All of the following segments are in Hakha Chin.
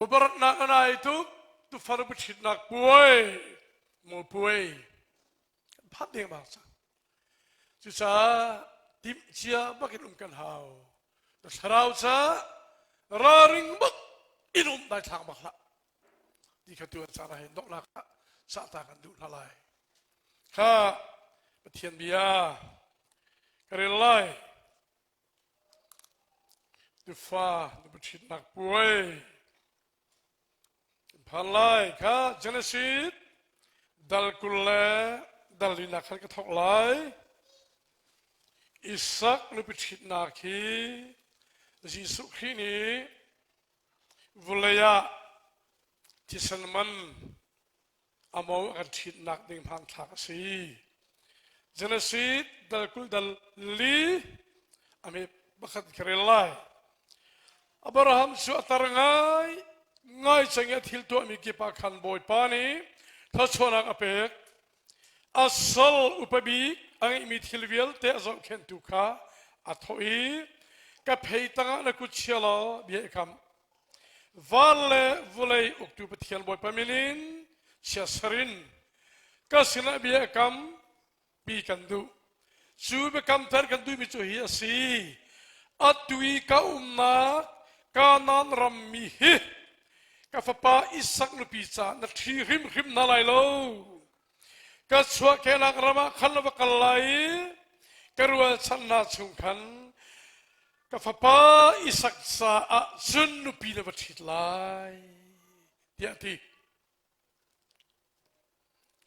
Uparatnak a nai tuk tufar biachitnak puai maw puai kan phat dengmang cang. Cucaah timh cia bakin um kan hau. Na thlarau ca ralring bak in um dai thlak bak hlah. Ti kha tu an caan ah hin donghnak ah sahta kan duh hna lai. Kha Pathian bia ka rel lai. Tufa na ṭhitnak puai phan lai kha Genesis dal 20 le dal linak khan ka thawk lai. Isak nupi ṭhitnak hi Jesuh Khrih nih vulei ah thisen man a mo a kan ṭhitnak ding hmanthlak a si. Genesis dal 20 dal li a me pakhat ka rel lai. Abraham cu a tar ngai ngai cang i a thil tuahmi kip ah khan Bawipa nih thluachuahnak a pek. A sal upa bik a ngeihmi thil vialte a zohkhenhtu kha a thawh i ka phei tangah na kut chia law bia i kam. Van le vulei uktu Pathian Bawipa min in chiatser in ka sinah bia kam pi kan duh. Cu biakam thar kan duhmi cu hi a si. Atu i ka umnak Kanaan rammi hi ka fapa Isak nupi caah na ṭhi hrimhrim hna lai lo. Ka chuahkehnak ram ah khan na va kal lai i ka rualchan hna chung khan ka fapa Isak caah cun nupi na va ṭhit lai tiah a ti.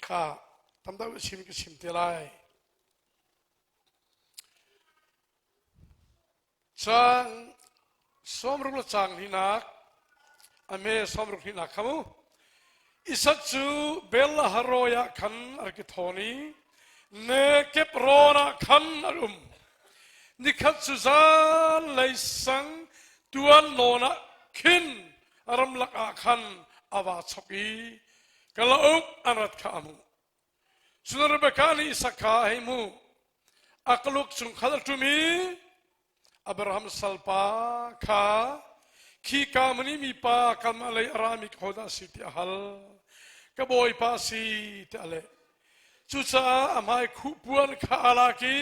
Kha tam deuh chim ka chim te lai. Caang 60 le caang hnihnak a hme 60 hnihnak kha mu. Isak cu Bel-laharoi ah khan a rak i thawn i Nekeb rawn ah khan a um. Nikhat cu zanlei sang tuan nawn ah khin ramlak ah khan a va chok i kalauk an rat kha a hmuh. Cun Rebekah nih Isak kha a hei hmuh. A kaluk chung khan a ṭum i Abraham salpa kha khika hmun i mipa kanmah lei a rami ka hodah a si tiah a hal. Ka bawipa a si tiah a leh. Cucaah a hmai khuh puan kha aa lak i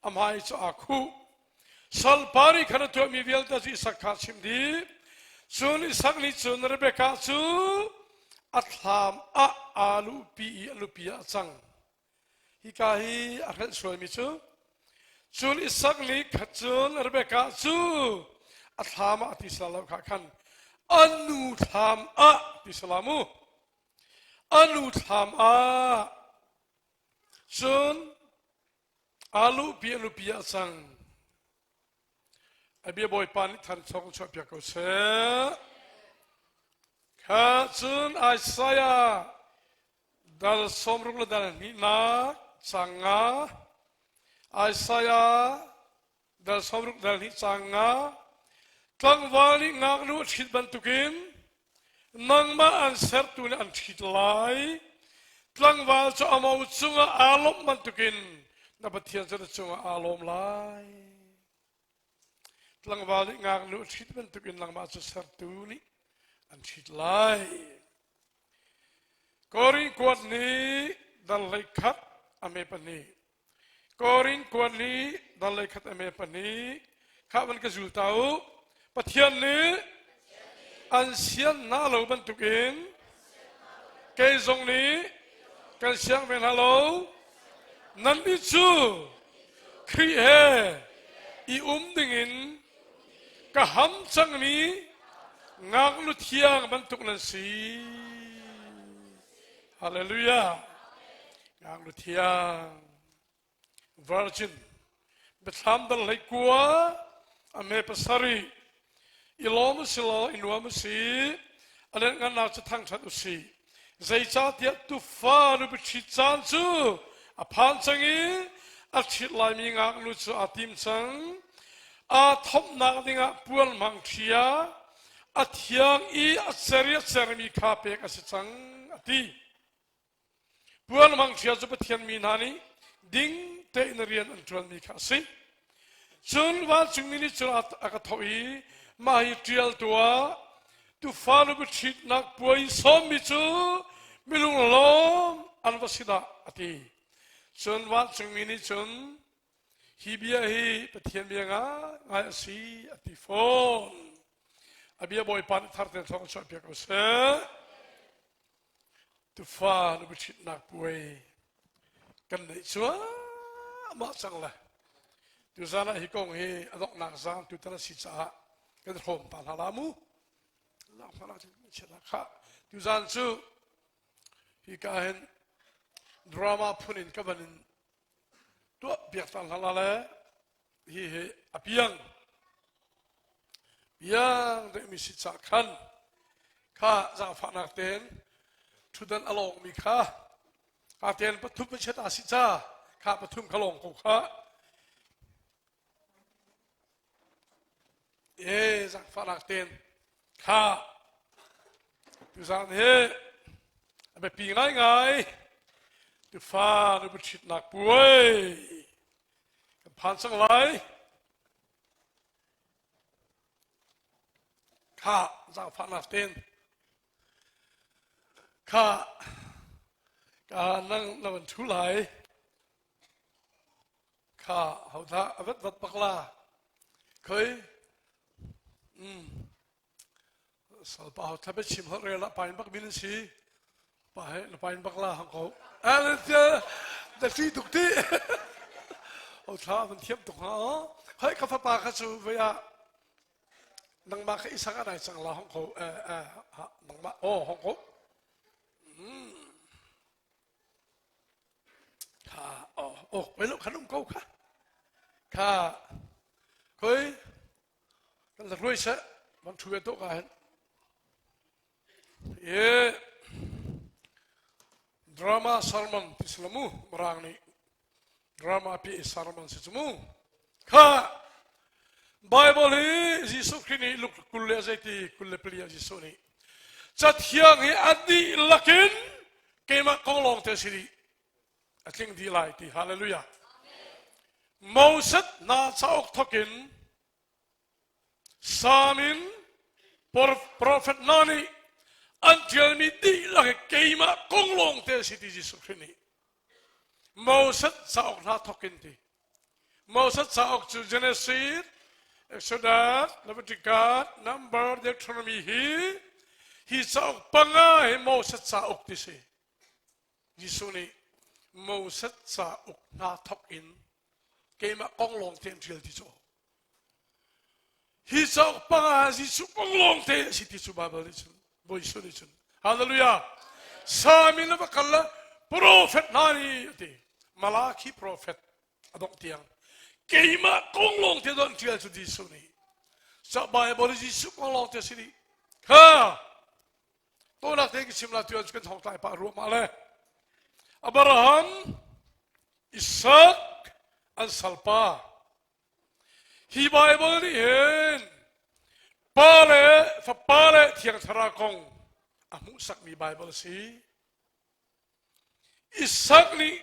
a hmai cu aa khuh. Salpa nih khan a tuahmi vialte cu Isak kha a chimh dih. Cun Isak nih cun Rebekah cu a thlam ah aa luhpi i a nupi ah a cang. Hika hi a hrelh sualmi cu cun Isak nih khat cun Rebekah cu a thlam ah a ti sal lo kha khan a nu thlam ah ti salam mu a nu thlam ah cun aa luhpi a nupi ah cang. A bia Bawipa nih thanchawng chuahpiak ko seh. Kha cun Isaiah dal 60 le dal hnihnak caang nga Isaiah dal 60 dal hnih caang nga tlangval nih ngaknu a ṭhit bantukin nangmah an sertu nih an ṭhit lai tlangval cu a mo cungah aa lawmh bantukin na Pathian cu na cungah aa lawm lai tlangval nih ngaknu a ṭhit bantukin nangmah cu sertu nih an ṭhit lai Korin kuat nih dal 11 a me pahnih. Korin kuat nih dal 11 a me pahnih. Khah van ka zul ta u. Pathian nih an sian hna lo bantukin kei zong nih kan siang ve hna lo. Nannih cu Khrih he i um dingin ka ham cangmi ngaknu thiang bantuk nan si. Hallelujah. Ngaknu thiang. Virgin. Biathlam dal 19 a me pasarih. I lawm u si law i nuam u si. A lianhngannak cu thangṭhat u sih. Zeicahtiah tufa nupi ṭhit caan cu a phan cang i a ṭhit laimi ngaknu cu aa tim cang. Aa thomhnak dingah puan hmang ṭhia a thiang i a cer i a cermi kha pek a si cang, a ti. Puan hmangṭhia cu Pathian mi hna nih ding tein rian an ṭuanmi kha a si. Cun vancungmi nih cun a ka thawh i mah hi ṭial tuah. Tufa nupi ṭhitnak puai sawmmi cu minung lawm an va si dah a ti. Cun vancungmi nih cun hi bia hi Pathian bia ngaingai a si a ti fawn. A bia Bawipa nih thar tein thawng chuahpiak ko seh. Tufa nupi ṭhitnak puai kan neih cuahmah cang le tuzan ah hi kong hi a donghnak zan tutan a si caah kan hrawm ta hna la mu. Tuzan cu hika hin drama phun in ka van in tuah piak ta hna la le hi hi a piang piang deuhmi si ca khan kha zaangfahnak tein ṭhutdan a lawngmi kha ka tein pathum va chiat a si ca kha pathum kha lawng ko kha E zaangfahnak tein kha tuzaan hi a biapi ngaingai tufa nupi ṭhitnak puai kan phan cang lai. Kha zaangfahnak tein kha ka nang na van ṭhu lai. Kha hodah a vat vat bak la. Khoi mm salpa ho thlabe chim hol rel ah pain bak min si. Pa he na pain bak la hang ko. Ale tia da ti tuk ti. O thla van thiam tuk ha. Hoi ka fapa kha chu vei ah nangmah kha isak anai cang la hong ko eh eh nangmah oh hong ko. Mm. Kha oh oh koi lo khan um ko kha kha koi kan la ruai seh van thu ve to ka hen e drama sermon ti slamu marang nih drama pi sermon si chu mu kha Bible hi Jesuh Khrih nih Luke kul le zeiti kul le pali ah Jesuh nih cathiang hi a dihlak in keimah kong lawng te si dih a tling dih lai ti hallelujah Moses hna cauk thawk in Salm in prophet hna nih an ṭialmi dihlak hi keimah kong lawng te si ti Jesuh Khrih nih Moses cauk hna thawk in ti Moses cauk cu Genesis, Exodus, Leviticus, Number, Deuteronomy hi hi cauk panga hi Moses cauk ti si. Jesuh nih Moses cauk hna thawk in keimah kong lawng te an ṭial ti cu. Hi cauk panga Jesuh kong lawng te a si ti cu Bible nih cun Bawi Jesuh nih cun Hallelujah. Sami na va kal la prophet hna nih a ti. Malakhi prophet a dongh tiang keimah kong lawng te don ṭial cu Jesuh nih. Ca Bible Jesuh kong lawng te si dih. Kha tonak te ka chim la tu kan thong tlai pah ruah mah le Abraham Isaac an salpa Hi Baibal nih hin Pa le Fapa le Thiang Thlarau kong a hmuhsakmi Baibal a si. Isak nih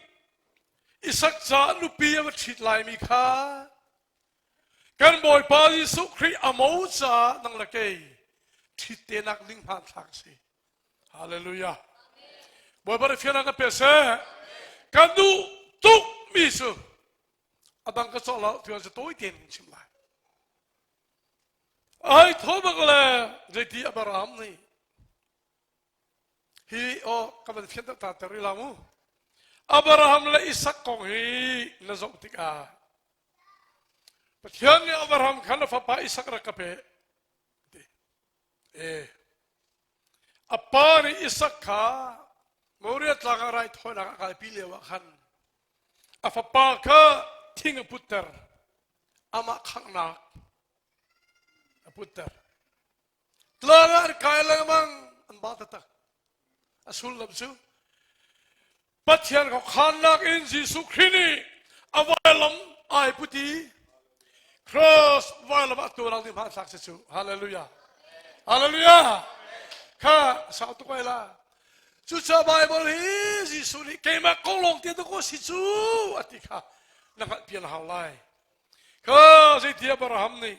Isak caah nupi a va ṭhit laimi kha kan Bawipa Jesuh Khrih a mo caah nang le kei ṭhit tenak ding hmanthlak a si. Hallelujah. Bawipa nih fiannak kan pe seh. Kan duh tukmi cu a dang ka cawh lo tu cu tawi tein kan chim lai ai tho bak le zeiti Abraham nih hi aw ka van fian ta ter ila mu Abraham le Isak kong hi na zoh tikah Pathian nih Abraham kha na fapa Isak rak ka pe ti e A pa nih Isak kha Moriah tlang ah raithawinak a kalpi lio ah khan a fapa kha thing a putter. Amah khanghnak a putter. Tlang ah an kai lengmang an ba taktak. A sullam cu Pathian khuakhannak in Jesuh Khrih nih a vailam ai put i cross vailam ah tuarang ding hmanthlak si cu. Hallelujah. Hallelujah. Kha sau tuk ai la. Cucaah Bible hi Jesuh nih keimah kong lawng te ko si cu a ti kha na hngalh pian hau lai. Kha zeiti Abraham nih.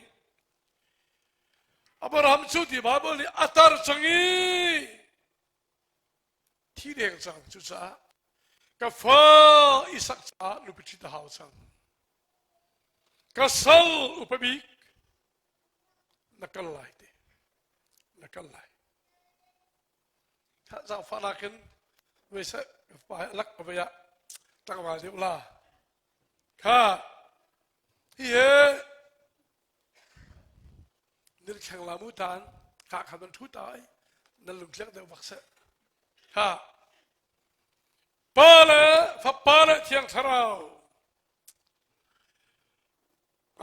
Abraham cu ti Bible nih a tar cang i thi deng cang cucaah ka fa Isak caah nupi ṭhit a hau cang. Ka sal upa bik na kal lai te na kal lai. Kha zaangfahnak in vei seh pa lak ka vei ah tlangval deuh la. Kha hi he Nil thleng la mu tan kha kha nan thu ta ai nan lungtlek deuh bak seh kha pa le fapa le thiang thlarau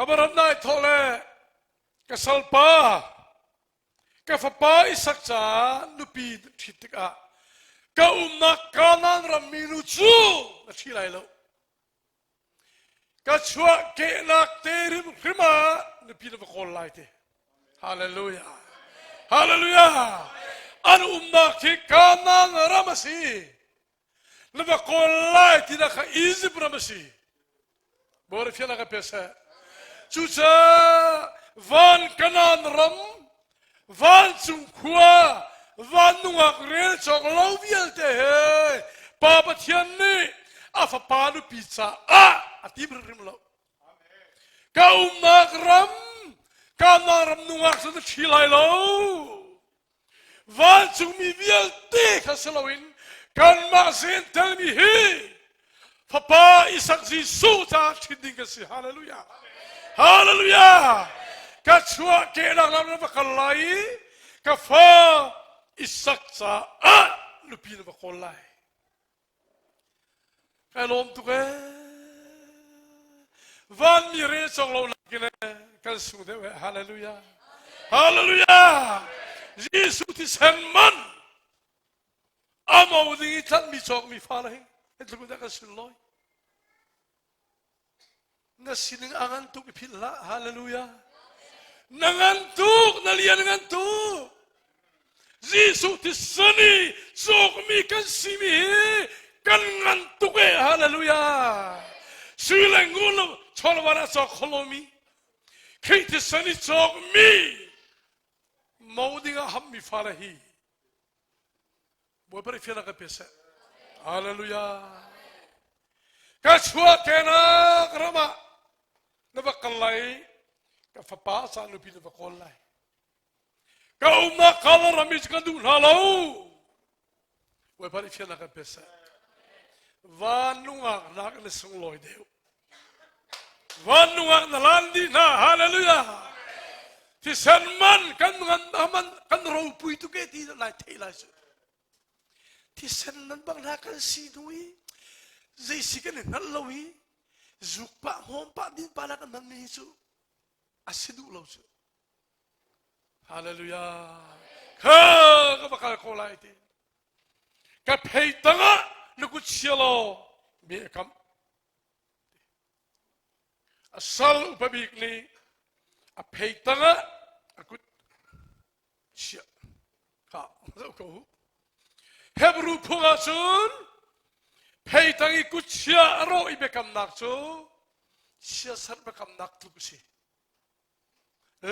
Abraham nai thawh le ka salpa ka fapa Isak caah nupi ṭhit tikah ka umnak Kanaan ram minu cu na ṭhi lai lo Ka chuah kehnak te hrimhrim ah nupi na va kawl lai te. Hallelujah. Hallelujah. An umnak hi Kanaan ram a si. Na va kawl lai ti na kha Egypt ram a si. Bawri fian ka pe seh. Cucaah van Kanaan ram vancung khua van nungak rel cawk lo vialte he Pa Pathian nih a fapa nupi caah a tim hrimhrim lo. Ka umnak ram, Kanaan ram nungak cu na ṭhi lai lo. Vancungmi vialte kha si loin kanmah sin telmi hi Fapa Isak Jesuh caah ṭhin ding kan si. Hallelujah. Hallelujah. Ka chuah kehnak lam na va kal lai i ka fa Isak caah nupi na va kawl lai. Kai lawm tuk ee. Vanmi re cong lo nakin kan sung deuh ee. Hallelujah. Hallelujah. Jesuh thisen man a mo ding i tlanhmi cawkmi fale hi tluk in dah kan sunlawi. Na sining a ngan tuk i philh hlah. Hallelujah. Na ngan tuk, na lian ngan tuk. Jesuh thisen i cawkmi kan simi hi kan ngan tuk e. Hallelujah. Sui le ngun lo chawlwan ah cawk kho lomi Khrih thisen i cawkmi mo ding ah hammi fale hi Bawipa nih fiannak kan pe seh. Hallelujah. Ka chuahkenak ram ah na va kal lai ka fapa sa nupi na va kawl lai. Ka umnak kal ram i kan duh hna lo. Bawipa nih fiannak kan pe seh. Van nungak nak na sunglawi deuh. Van nungak na lan dih hna. Hallelujah. Thisen man kan ngan man kan ropui tuk e ti lai thei lai su. Thisen nan bang hna kan si hnu i zei si kan i hngal lo i zuk pah hmawm pah din pah la kan hman mi hi cu a si duh lo cu. Hallelujah. Kha ka va kal ko lai ti. Ka phei tangah na kut chia law mi a kam. A sal upa bik nih a phei tangah a kut chiah kha zoh ko u. Hebrew phung ah cun phei tang i kut chia a rawh i biakamnak cu siasat biakamnak tluk a si.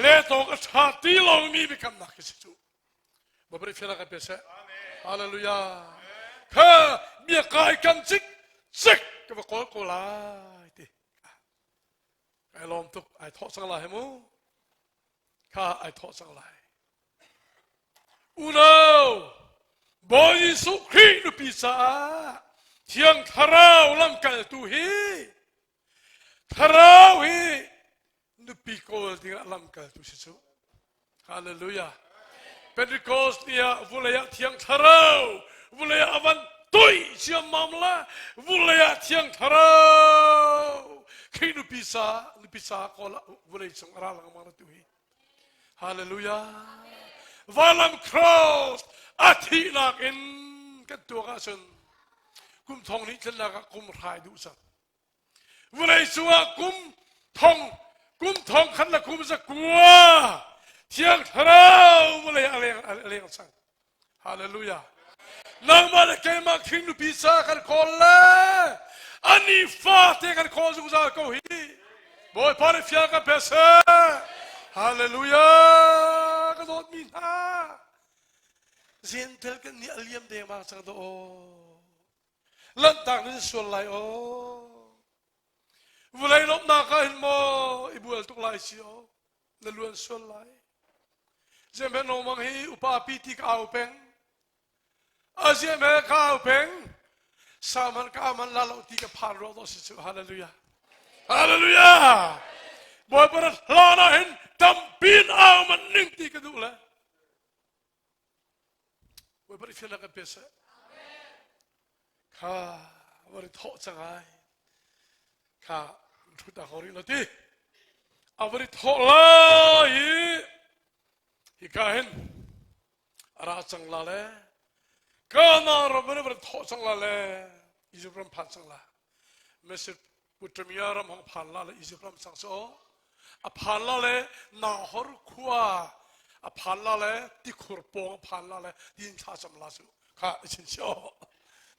Letawk a ṭha ti lomi biakamnak khi si cu. Baibal fiannak kan pe seh. Hallelujah. Kha bia kai kam cik cik ka va kawl ko lai ti. Kai lawm tuk ai thawh cang lai he mu. Kha ai thawh cang lai. Unau Bawi Jesuh Khrih nupi caah Thiang Thlarau lamkaltu hi Thlarau hi nupi kawl dingah lamkaltu si cu. Hallelujah. Pentecost ni ah vulei ah Thiang Thlarau vulei ah avan toih ciammam la vulei ah Thiang Thlarau Khrih nupi sa nupi sa kawl ah vulei cung a ra lengmang na tu hi. Hallelujah. Valam cross a thihnak in kan tuak ahcun kum thong hnih tlennak ah kum hrai duh cang. Vawlei cungah kum thong kum thong khat le kum zakua Thiang Thlarau vawlei a leng a leng cang. Hallelujah. Nangmah le keimah King nupi ca kan kawl le ani fate kan kawl zungzal ko hi. Bawipa nih fial kan pe seh. Hallelujah. dawtmi hna. Zentel kan nih a liam dengmang cang do aw. Lanhtak nan sual lai aw. Vulei lawmhnak ah hin maw i bual tuk lai si aw. Na luan sual lai. Zemhe nomang hi upa pi ti ka au peng. Aziam he ka au peng. Saman ka aman la lo ti ka phan ruang dawh si cu. Hallelujah. Hallelujah. Bawipa rat hlan ah hin tampin au man ning ti ka duh le. Bawipa nih fiannak kan pe seh. Kha vari thawh cang ai. Kha thu ta ko rih lo ti. A vari thawh lai i hika hin a ra cang la le Kanaan ram in van thawh cang la le Egypt ram phan cang la. Mesopotamia ram hong phan la le Egypt ram cang cu a phan la le Nahor khua a phan la le tikhur pawng a phan la le tin thla cam la cu kha i chin sio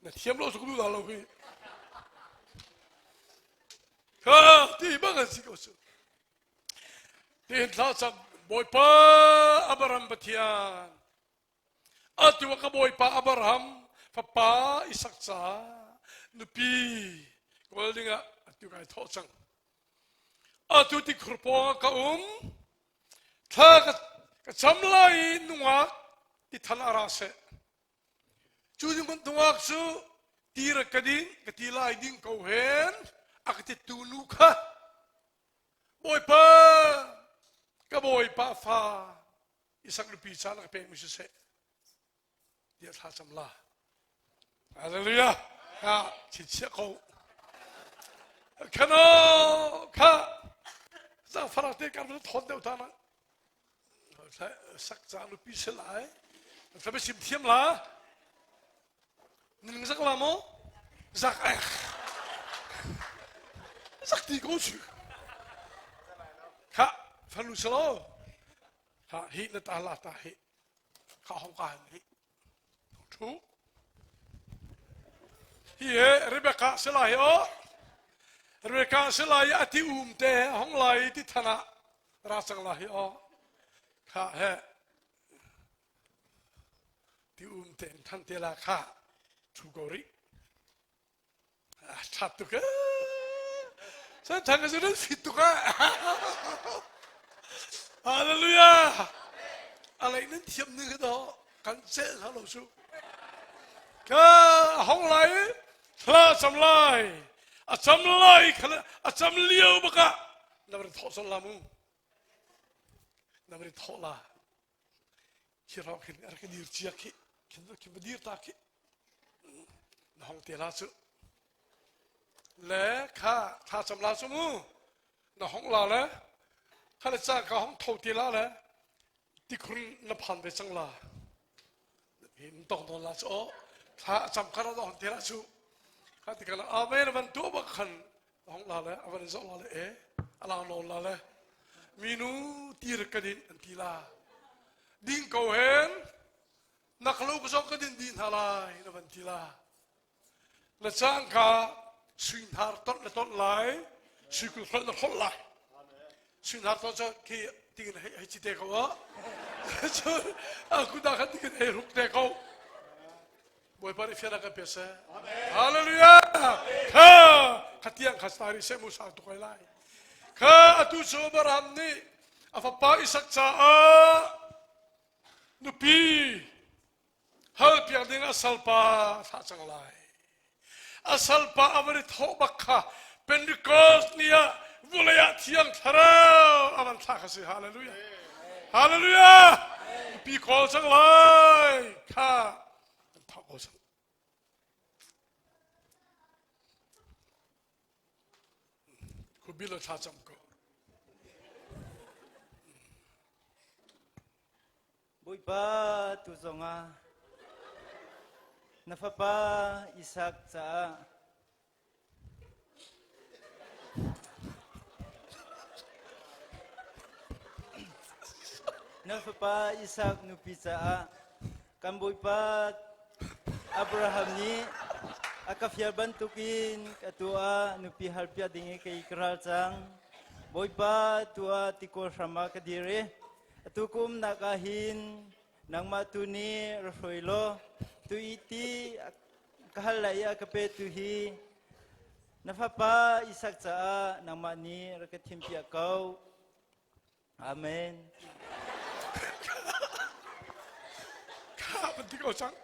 na thiam lo cu ka lo hi kha ti bang an si ko cu Tiin thlacam Bawipa Abraham Pathian atu ah ka Bawipa Abraham fapa Isak ca nupi kawl dingah atu kai thawh cang. Atu ti khur pawng ah ka um thla ka, ka cam lai i nungak ti than ah ra seh. Cu ding nungak cu ti ra ka ding ka ti lai ding ko hen a ka ti tu nu kha Bawipa, ka Bawipa fa Isak nupi ca na ka pekmi siseh tiah thla cam la. Hallelujah. Kha chinchiah ko. Khano kha zangfar te kar thon deuh ta na sak ca nupi si lai. Thla sim thiam la. Ning zak la maw? Zak eh. Zak ti ko chu. Kha fanu salo. Kha hi na ta la ta hi. Kha hong ka hi. Thu. Hi he Rebecca sila hi o. Rebecca sila i ati um te hong lai ti thana ra chang la hi o. Kha he Ti um tein than te la kha thu ko rih. Tha tuk eh. San thang ka nan fit tuk eh. Hallelujah. Alai nan thiam ning do kan cel hna lo su. Ka hong lai thla cam lai. A cam lai khala a cam lio baka na ri thawh sol la mu. Na ri thawh la. Khi rawk hin a rak i dir cia khi khin khin va dir ta khi na hong te la cu le kha tha cam la cu mu na hong la le kha le ca ka hong tho te la le tikhun na phan ve cang la hin tong don la cu o thla cam kha ra hong te la cu kha ti kana ave na van tu bak khan hong la le a van zoh la le e a lang nawn la le minu tir ka din an ti la ding ko hen nak lo ka zong ka din dih hna lai na van ti la le cang ka sui hnar tonh le tonh lai sui kul hrolh na hrolh lai sui hnar tonh cu khi tingin hei hei ci te ko a cun a kuta khan tingin hei ruk te ko Bawipa nih fian a kan pe seh. Hallelujah. Kha khatiang kha stari seh mu sang tuk ai lai. Kha atu cu Abraham nih a fapa Isak caah nupi hal piak ding a salpa thlah cang lai. A salpa a van i thawh bak kha Pentecost ni ah vulei ah thiang thlarau a van thlah kha si. Hallelujah. Hallelujah. Nupi kawl cang lai. Kha an thawh ko cang. Khubil thla cam ko. Bawipa tu zongah na fapa Isak caah na fapa Isak nupi caah kan Bawipa Abraham nih a ka fial bantukin ka tuah nupi halpiak ding i kei ka ral cang. Bawipa tuah tikawl hram ah ka dir i. Atu ka umnak ah hin nangmah tu nih ra hruai law tu i ti ka hal lai i a ka petu hi na fapa Isak caah nangmah nih ra ka thimpiak ko. Amen. Kha ban ti ko cang.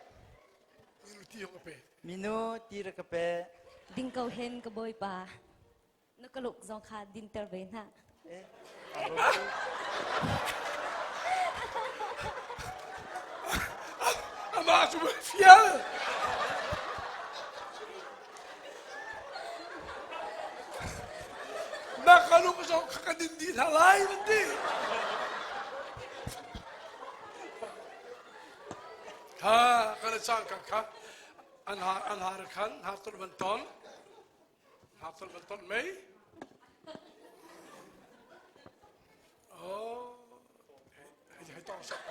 Minu ti hong ka pe. Minu ti ra ka pe. Ding ko hen ka bawipa. Na ka luk zong kha dinter ve hna. Amah cu fial. Na ka luk zong kha ka din dih hna lai nan ti. Kha kan cang ka kha an har an har khan har tul ban ton har tul ban ton mei oh hei hei tong sak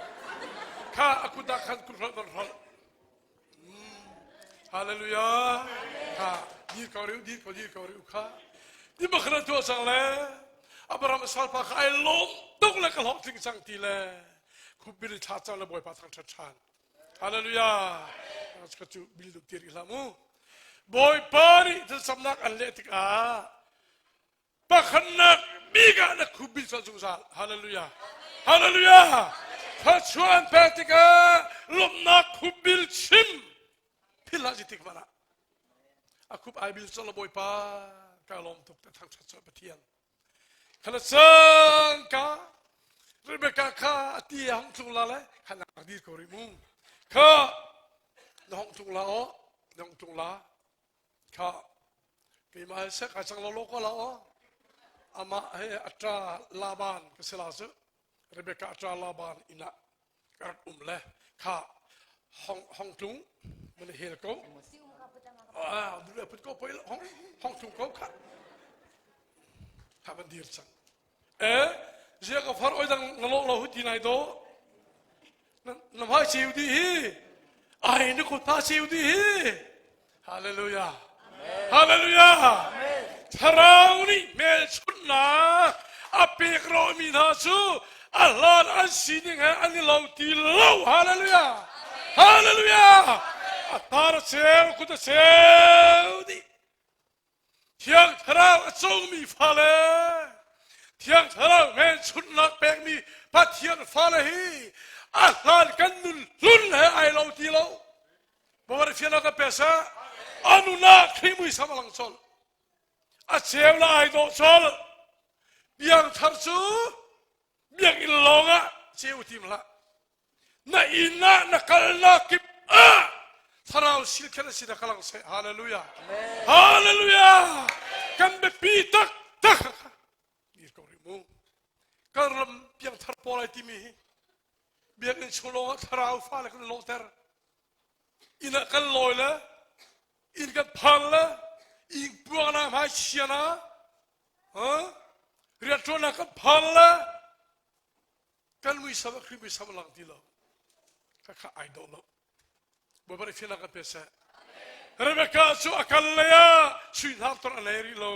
kha akuta khan kut hrol ban hrol Hallelujah. Kha dir ko riu dir ko dir ko riu kha. Ti bakra tu sang le Abraham salpa kha ai lawm tuk le ka hlawh tling cang ti le khupbil thla cang le Bawipa thang ṭhat ṭhan. Hallelujah. Ka cu bil du tir hlah mu. Bawipa nih thlacamnak an leh tikah pakhatnak bik ah na khupbil colh zungzal hallelujah hallelujah thluachuah an pek tikah lawmhnak khupbil chim philh hlah tik hmanh ah a khup ai bil colh bawipa ka lawm tuk ta thangṭhat colh pathian khala cang ka Rebecca kha a ti a hong tlung la le kha nak dir ko rih mu kha na hong tlung la o na hong tlung la Kha keimah he sek ai cang lo lo ko la aw. Amah he a ṭa Laban ka si la cu. Rebecca a ṭa Laban inn ah ka rak um le kha hong hong tlung man hel ko. Ah, du put ko poi hong hong tlung ko kha. Kha ban dir cang. Eh, zia ka far oi dang na lo lo hu ti nai do. Na hmai ceu di hi. Ai na kut pa ceu di hi. Hallelujah. Hallelujah. Thlarau nih hmelchunhnak a pek rawhmi hna cu a hlan an sining he an i lo ti lo. Hallelujah. Hallelujah. A hnar a ceu, kut a ceu dih. Thiang Thlarau a comi fale, Thiang Thlarau hmelchunhnak pekmi Pathian fale hi a hlan kan nun hlun he ai lo ti lo. Bawipa fiannak ka pe seh. A nun ah Khrih muisam a lang colh. A ceu la ai dawh colh. Piangthar cu biakinn lawng ah ceu tim hlah. Na inn ah na kalnak kip ah thlarau silkhen a si na ka lang seh. Hallelujah. Hallelujah. Kan biapi tak tak dir ko rih mu. Kan ram piangthar pawl ai timi hi biakinn chung lawng ah thlarau fale kan lawhter. Inn ah kan lawi le inn kan phan le inn puang na hmai chia na rianṭuannak kan phan le kan muisam a Khrih muisam a lang ti lo kha kha ai dawh lo Bawipa nih fiannak kan pe seh Rebecca cu a kal lei ah sui hnar ton a nei rih lo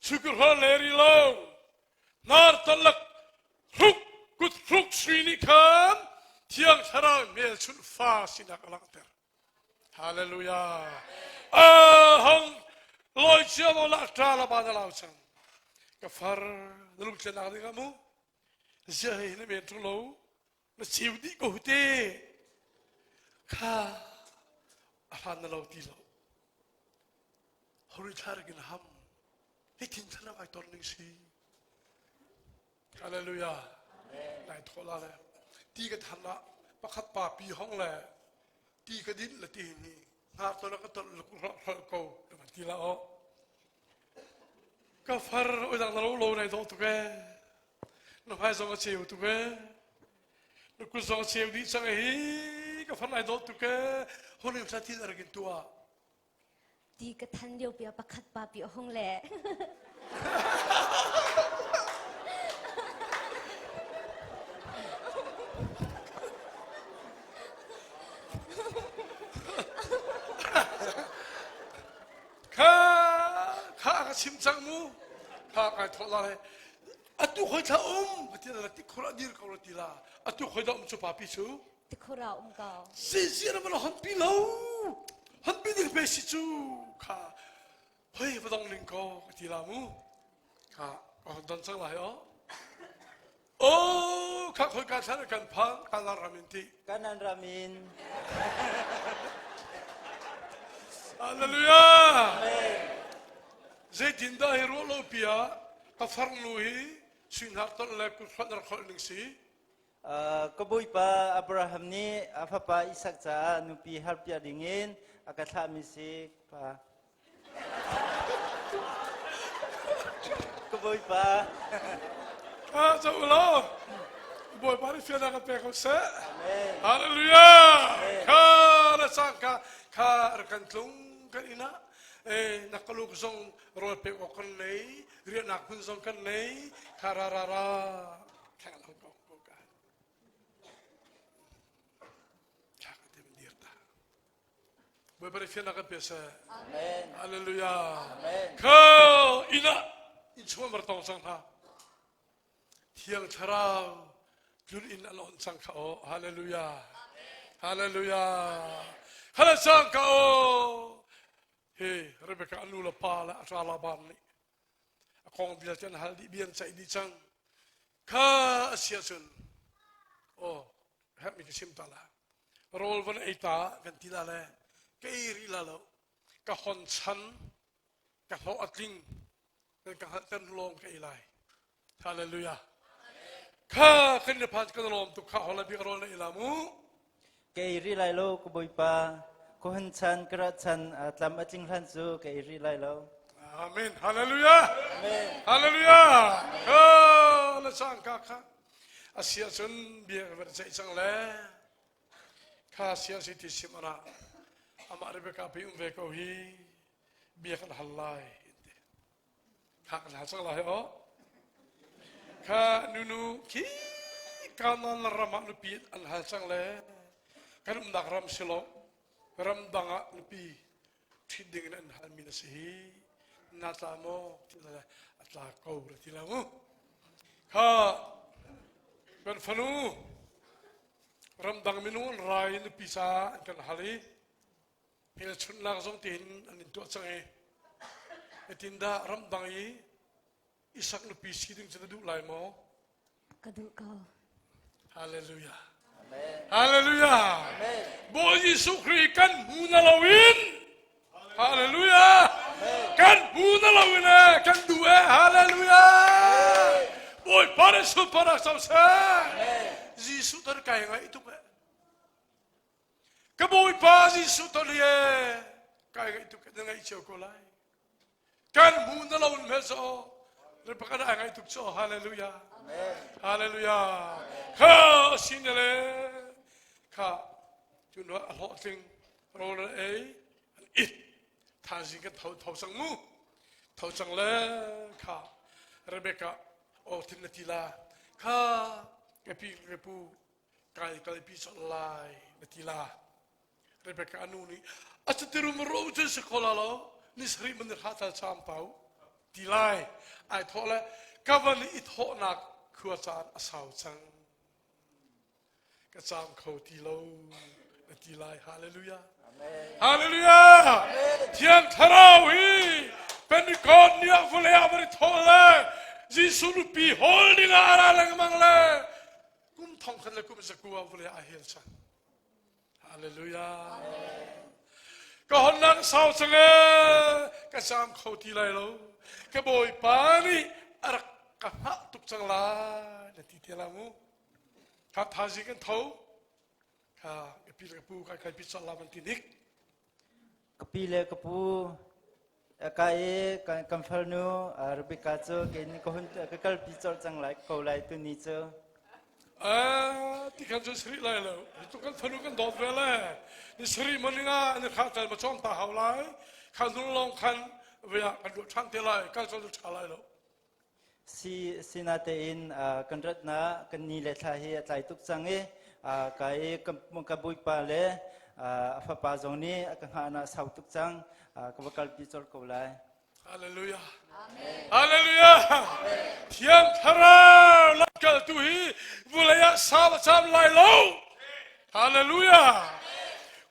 sui kut a nei rih lo hnar ton lak hruk kut hruk sui nih khan thiang thlarau hmelchunh fa sinak a langhter Hallelujah. Hong loi cia lo la tra la ba na lau chang. Ka far na lung thlen nak ding mu. Zia hei na men tung lo. Na chiu di ko te. Kha a hlan na lo ti lo. Hori thla rin ham. Hi thin thlarau ai ton ning si. Hallelujah. Lai thaw la le ti ka than ah pakhat pa pi hong le ti ka din le ti ni hngak to ka ton le ku ko ti la o ka far oi dang lo lo nei do tu ke na phai zong a cheu tu ke na kut zong a cheu dih cang hi ka far lai do tu ke holim sa thil argin tua Ti ka than lio pia pakhat pa pi a hung le. Kha kha ka chim cang mu. Kha kai thawh la le. Atu khoi thla um ka ti la tikhur a dir ko la ti la. Atu khoi dah um cu papi cu? Tikhur ah um ko. Si si na hon pi lo. Hon pi ding pe si cu kha. Hoi va dong ning ko ka ti la mu. Kha ka hon don cang lai o. Oh, kha khoi ka thla kan phan kanan ram in ti. Kanan ram in. Hallelujah. Zeitindah hi ruah lo pi ah ka farnu hi suinak ton le kutfonh rak holh ning si? Ka bawipa Abraham nih a fapa Isak caah nupi harpiak dingin a ka thlahmi si pa. Ka bawipa. Ah, zo ulaw. Bawipa nih fiannak kan pek ko seh. Amen. Hallelujah. Kha na cang kha kha rak kan tlung kan inn ah eh na kaluk zong rawl pek awk kan nei riahnak hmun zong kan nei kha ra ra ra kheng lang ko ko ka kha ka te dir ta Bawipa nih fiannak kan pe seh. Amen. Hallelujah. Amen. Kha inn ah innchung an rak tong cang hna. Thiang Thlarau tlun inn an on cang kha aw. Hallelujah. Hallelujah. Khala cang ka aw. He Rebecca an nu le pa le a ṭa Laban nih a kong vialte an hal dih bia an ceih dih cang. Kha a si ahcun aw herhmi ka chim ta la. Rawl van ei ta kan ti la le ka ei rih la lo. Ka hon chan ka hlawh a tling kan ka hngalhter lawng ka ei lai. Hallelujah. Kha kan le phan kan lawm tuk kha hola bik rawl na ei la mu. Ka ei rih lai lo ka bawipa. Ka hun chan ka rat chan tlam a tling hlan cu ka ei rih lai lo. Amen. Hallelujah. Amen. Hallelujah. Kha le cang ka kha. A si ahcun bia ka van ceih cang le kha sia si ti sim ana amah Rebecca pi um ve ko hi bia kan hal lai ti kha kan hal cang lai o kha nunu khi kanan ram ah nupi an hal cang le kan umnak ram si lo ram dang ah nupi ṭhit ding in an halmi na si hi na tla maw ti la a tla ko ra ti la mu kha kan fanu ramdang minung an rai nupi ca an kan hal i hmelchunhnak zong tein an in tuah cang i Zeitindah ramdang i Isak nupi si ding cu na duh lai maw? Ka duh ko. Hallelujah. Amen. Hallelujah. Amen. Bawi Jesuh Khrih kan hmu na loin Hallelujah. Kan hmu na loin eh kan duh eh Hallelujah. Bawipa nih sunparnak co seh. Jesuh ton kai ngai tuk eh. Ka Bawipa Jesuh ton hi eh kai ngai tuk na ngaih cio ko lai. Kan hmu na lo hme so Rebecca ai ngai tuk cho hallelujah hallelujah kha sin le kha cun a hlawhtling rawl an ei an it thaizing kan tho tho cang mu tho cang le kha Rebecca o thin na ti la kha ka pi ka pu kai kalpi colh lai na ti la Rebecca a nu nih a cutirum ro cun si kho la lo ni sarih man hlah tal cham pau ti lai ai thawh le ka van i thawhnak khua caan a sau cang ka caam kho ti lo na ti lai hallelujah hallelujah thiang thlarau hi Pentecost ni ah vawlei ah van i thawh le Jesuh nupi hawl ding ah a ra lengmang le kum thong khat le kum zakua vawlei ah a hel cang Hallelujah. Ka honnak sau cang ee, ka caam kho ti lai lo. Ka Bawipa nih a rak ka hngah tuk cang lai na ti te la mu. Kha thaizing kan tho. Kha ka pi le ka pu kai kai pi col la man ti nik. Ka pi le ka pu ka i kan farnu Rebecca cu kei nih ka hun ka kalpi colh cang lai ko lai tuni cu. Ti khan cun sari lai lo. Tu kan fanu kan dawt ve le. Ni sari morning ah ni kha tal ma chong ta hau lai. Kha nung long khan ve ah kan ruah ṭhan te lai. Kal col ṭha lai lo. Si sinatein kan ratnak kan ni le thla hi a tlai tuk cang i ka i ka bawipa le a fapa zong nih a ka hngahnak sau tuk cang ka va kalpi colh ko lai. Hallelujah. Hallelujah. Thiang Thlarau lamkaltu hi vulei ah sau a cam lai lo. Hallelujah.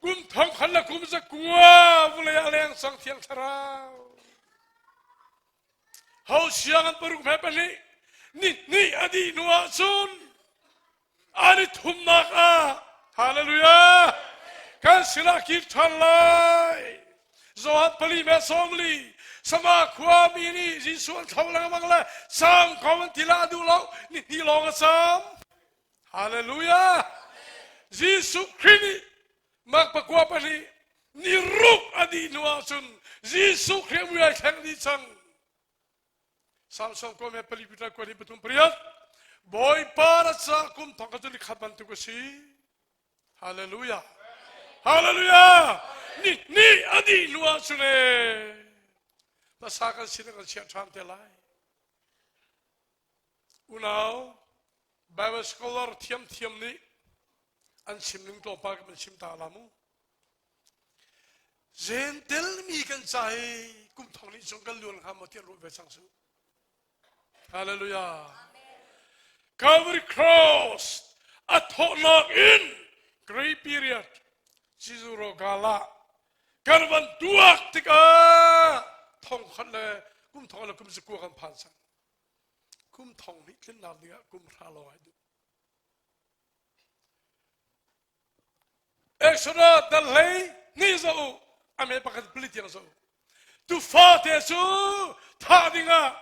Kum thong khan le kum zakua vulei ah leng cang Thiang Thlarau. Ho siang an paruk me pahnih ni ni a dih hnu ah cun an i thumnak ah hallelujah kan sinah kir ṭhan lai Johan pali me sawmli sama khua mi nih Jesuh an thlo lengmang le sang ko an ti la duh lo ni hnih lawng a cam hallelujah Jesuh Khrih nih mak pakua pahnih ni ruk a dih hnu ah cun Jesuh Khrih mui ai thleng dih cang Samson ko me pali pita ko ni pathum pariat Bawipa na ca kum thong ka cu khat bantuk a si Hallelujah Hallelujah ni ni a dih hnu ah cun e hmasa kan sin kan chiah ṭhan te lai unau Bible scholar thiamthiam nih an chim ning tlawmpal kan chim ta la mu Zentel mi kan ca hi kum thong nih chung kan luan hnga maw tiah ruah ve cang su. Hallelujah. Calvary Cross a thawhnak in great period Jesuh ro gala kan van tuak tikah thong khat le kum thong le kum zakua kan phan cang. Kum thong nih tlinnak dingah kum hra lawng ai duh. Exodus dal hlei hnih zoh u a me pakhat pali tiang zoh u tufa te cu thah dingah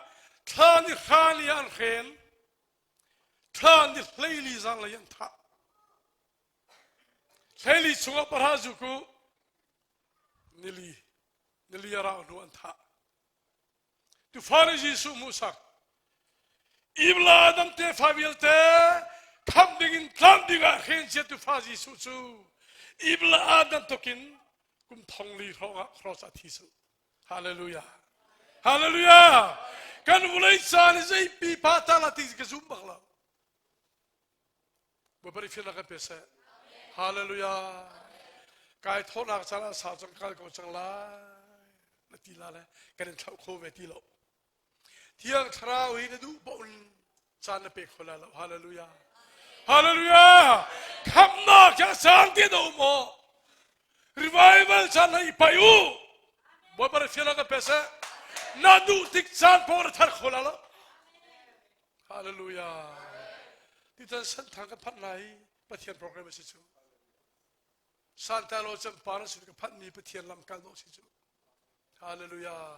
thla ni hra ni ah an hren thla ni hleili zanglei an thah hleili chungah pahra zuk u nili nili a rau hnu an thah Tufa nih Jesuh hmuhsak. Ibla Adam tefa vialte khamh dingin tlan dingah hren cia tufa Jesuh cu Ibla Adam tukin kum thong li hrawng ah cross ah thi su. Hallelujah. Hallelujah. Kan vulei caan i zei pipa ta la ti ka zum bak lo. Bawipa nih fiannak kan pe seh. Hallelujah. Kai thawhnak caan ah sau cang kal ko cang lai. Na ti la le kan in thlauh kho ve ti lo. Thiang Thlarau hi na duh paoh in caan na pe kho lai lo. Hallelujah. Hallelujah. Khamnak hi a caan te da um aw. Revival caan na i pai u. Bawipa nih fiannak kan pe seh. Na duh tik caan paoh na thar kho lai lo. Hallelujah. Titan santhang ka phanh lai Pathian program a si cu. Santa lo cem par sin ka phanh mi Pathian lam kal dawh si cu. Hallelujah.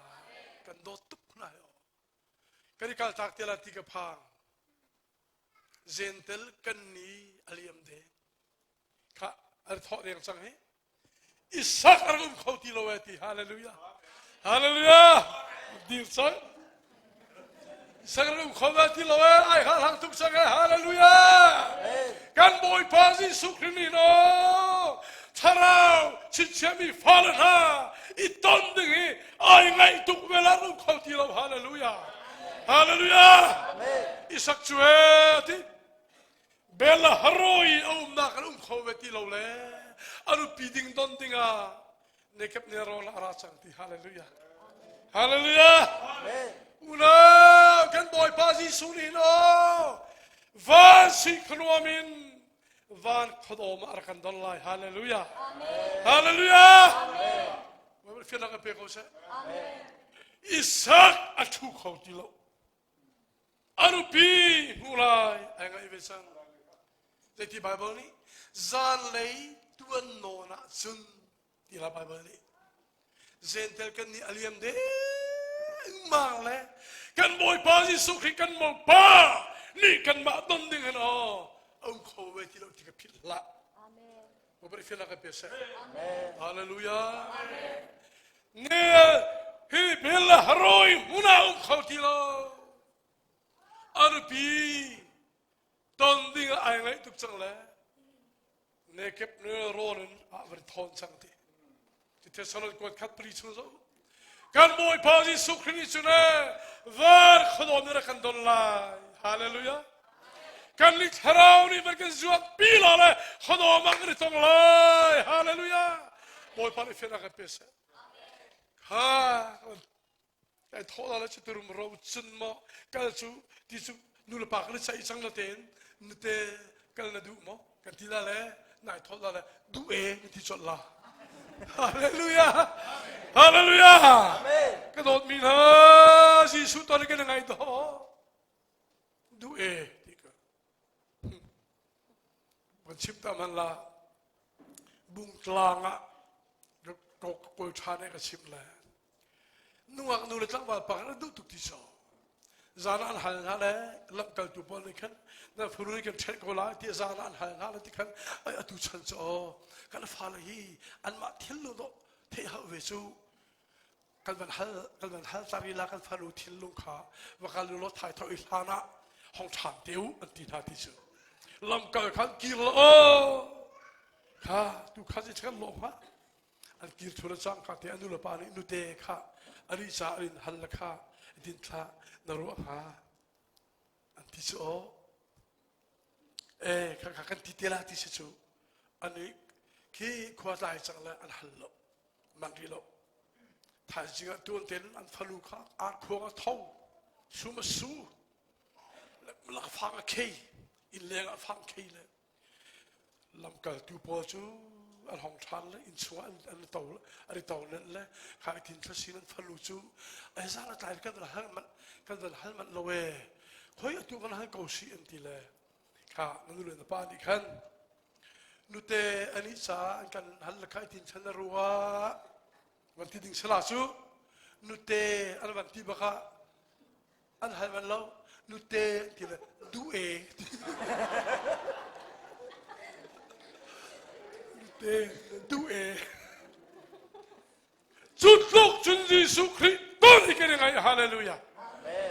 Kan dawt tuk hna yo. Kan i kal tak te la ti ka phang. Zentel kan ni aliam de. Kha ar thawh deng cang hi. Isak a rak um kho ti lo e ti hallelujah hallelujah dir cang Isak a rak um kho ve ti lo e ai ha hlang tuk cang e hallelujah kan Bawipa Jesuh Khrih nih no thlarau chinchiahmi fale hna i ton ding hi ai ngaih tuk ve la um kho ti lo hallelujah hallelujah Isak cu e ti Bella haroi a umnak an um kho ve ti lo le a nupi ding don dingah nekep ne rawl a ra cang ti hallelujah hallelujah unau kan bawipa Jesuh nih no van si khuanuam in van khuadawm ah a rak kan don lai hallelujah hallelujah fiannak a pe ko seh Isak a thu kho ti lo A nupi hmuh lai ai ngaih ve cang. Zeiti Bible nih zanlei tuan nawn ah cun ti la Bible nih Zentel kan nih a liam dengmang le kan Bawipa Jesuh Khrih kan mopa nih kanmah don ding hin aw a um kho ve ti lo ti ka philh hlah. Bawipa nih fiannak kan pe seh. Hallelujah. Ne hi bel haroi hmun ah um kho ti lo. A nupi ton ding ah ai ngaih tuk cang le nekep ne rawn in a van thawn cang ti. Ti Thessalon kuat khat pali chung zo. Kan Bawipa Jesuh Khrih nih cun van khuadawm nih rak kan don lai. Hallelujah. Kan nih thlarau nih van kan zuat pi la le khuadawm ah kan i tong lai. Hallelujah. Bawipa nih fiannak kan pe seh. Kha. Kai thawh la le cuturum ro cun maw kal cu ti cu nu le pa kan i ceih cang la tein nute kal na duh maw kan ti la le nai thawh la le duh e na ti colh la. Hallelujah! Hallelujah! Ka dawtmi hna Jesuh ton kan ngai daw. Duh e ti ka. Kan chim ta man la bungtlang ah kawl ṭha ne ka chim le nungak nu le tlangval pa khan an duh tuk ti so zan an hal hna le lamkaltu pawl nih khan na furu kan ṭhen ko lai ti zan an hal hna le ti khan ai atu chan cu aw kan fale hi anmah thil dawh theih hau ve cu kan van hal kan van hal tar ila kan fanu thinlung kha va kal law thai tho i hlan ah hong ṭhan te u an ti hna ti cu lamkal khan kir la aw kha tu kha ci kan lawm ha an kir thu le cang ka te anu le pa nih nute kha ani ca in hal la kha din thla na ruah hnga an ti cu aw e kha kha kan ti te la ti si cu ani khi khua tlai cang le an hal lo man rih lo thaizing ah tuan ten an falu kha ar khuang a tho sum a su lakfang a khei inn leng ah fang khei le lamkaltu pawl cu an hong ṭhan le inn chungah an an to an i to len le kha tin thlasin an falu cu ai zan a tlai kan van hal manh kan van hal manh lo e khoi atu kan hal ko si an ti le kha na nu le na pa nih khan nute ani ca an kan hal le khai tin chan na rua van ti ding sala cu nute an van ti baka an hal man lo nute an ti le du e nute du e Cu tluk cun Jesuh Khrih ton hi kan i ngaih. Hallelujah.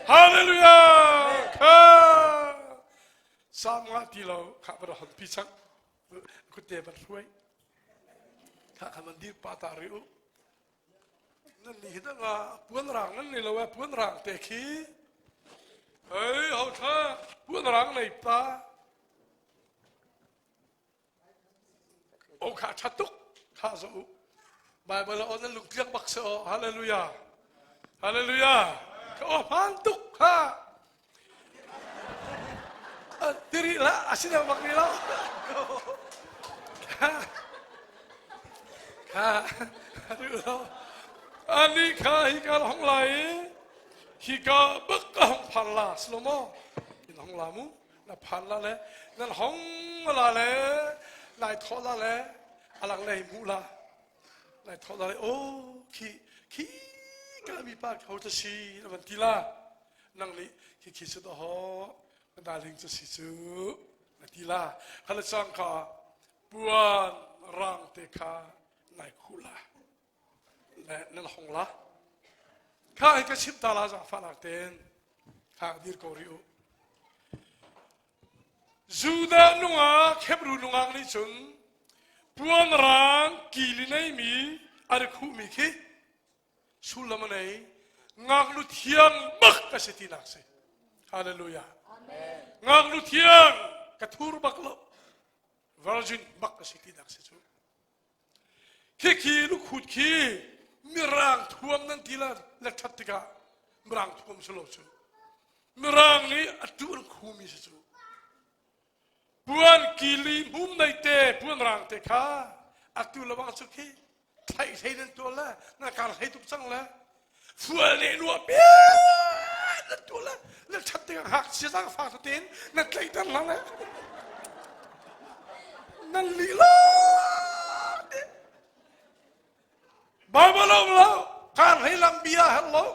Hallelujah. Kha Sam ngah ti lo kha va hon pi chang. Kute van hruai. Kha kha man dir pa ta ri u. Nan ni hi danga puan rang nan nei lo e puan rang te khi. Hei ho tha puan rang nei pa. O kha ṭha tuk kha zo u Bible ah nan lungtliang bak se aw hallelujah hallelujah ka aw hmaan tuk kha tiri la asina bak ni lo kha kha lo ani kha hi ka hong lai hi ka bak ka hong phan la slomo in hong la mu na phan la le nan hong la le nai thawh la le alang lei mu la nai thawh la le o khi khi ka mi pa ho ta si na van ti la nang nih khi khi su ho na darling cu si cu na ti la khala chang kha puan rang te kha nai khu la le nan hong la kha ka chim ta la zang fa lak ten kha dir ko ri u Judah nungak Hebrew nungak nih cun puan rang kili neimi a ri khuhmi khi sullam a nei ngaknu thiang bak a si tinak si hallelujah ngaknu thiang ka thur bak lo virgin bak a si tinak si cu Khikhi lukhut khi mirang thuam nan ti la la ṭhat tikah mirang thuam si lo cu. Mirang nih a tu an khumi si cu. Puan kili hmum nei te puan rang te kha atu lawang cu khi thlaih hlei nan tuah le na kar hlei tuk cang le fual ne nuah pian nan tuah le na ṭhat tikah ngakchia zaangfak tein na tlaihter hna le nan lih lo Bible um lo kar hlei lam bia her lo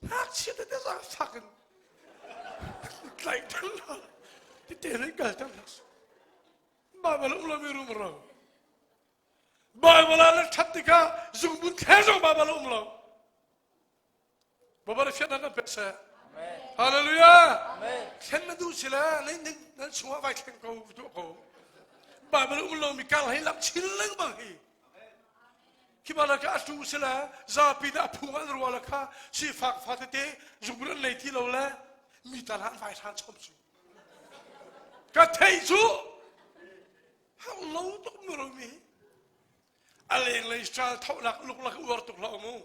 ngakchia tete zaangfak in tlaihter hna tete hlei kalter hna Bible um lo mi rum ro Bible ah na ṭhat tikah zungbun thler zong Bible a um lo. Baibal fiannak kan pek seh. Hallelujah. Thlen na duh si le nan nan chungah vai thleng ko tuah ko. Bible um lomi kar hei lam chin lengmang hi. Khi bala ka atu si le zapi dah phung an ruah la kha sifak fa tete zungbun an nei ti lo le mi tal han vai hran chom cu. Ka theih cu Hau lo tuk mu ro mi. A lenglei style thonak luklak uar tuk hlah mu.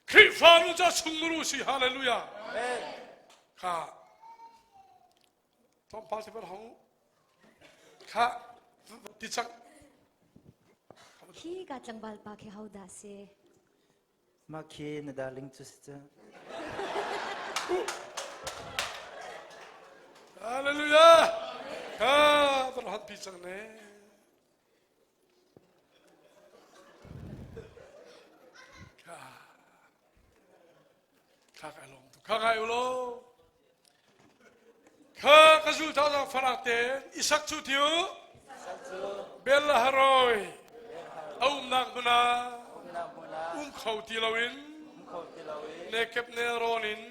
Khrihfa nu ca chungmuru si hallelujah. Kha tlawmpal te van hong kha ti cang. Hi ka tlangval pa khi ho dah si? Mah khi na darling cu si cu. Hallelujah. Kha van hot pi cang ne. Kha kha kai lawm tuk. Kha ngai u law. Kha ka zul ta zang farak te Isak cu tiu Bella Haroi a umnak hmun ah um kho ti loin nekep nelrawn in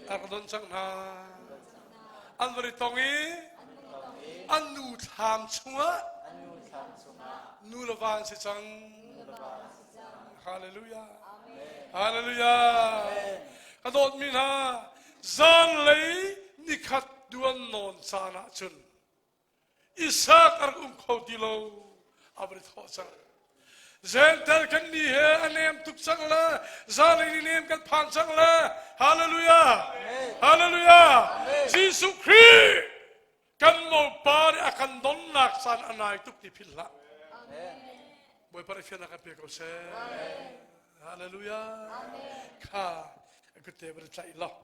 a rak don cang hna. An van i tong i an nu thlam chungah nu le va an si cang. Hallelujah. Hallelujah. Ka dawtmi hna, zanlei nikhat duan nawn caan ah cun Isak a rak um kho ti lo a van i thawh cang. Zentel kan ni he a nem tuk cang le zanlei ni nem kan phan cang le Hallelujah. Hallelujah. Jesuh Khrih kan mopa nih a kan donnak caan a nai tuk ti philh hlah. Bawipa nih fiannak kan pe ko seh. Hallelujah. Kha a kut te van i tlaih law.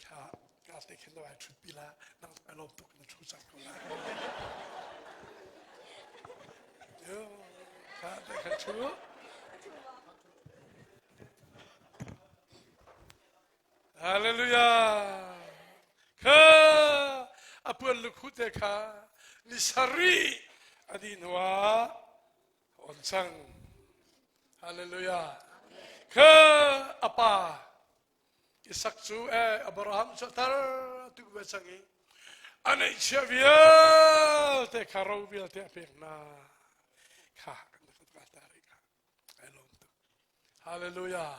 Kha ka te khin lo ai thut pi la nang ai lawm tuk na thu cang ko la. Yo, kha te khan thu. Hallelujah. Kha a puan lukhu te kha ni sarih a dih hnuah on cang. Hallelujah. Kha a pa Isak cu eh Abraham cu tar tuk ve cang i a neihchiah vialte kha ro vialte a pek hna. Kha kan ka ta rih kha. Ai lawm tuk. Hallelujah.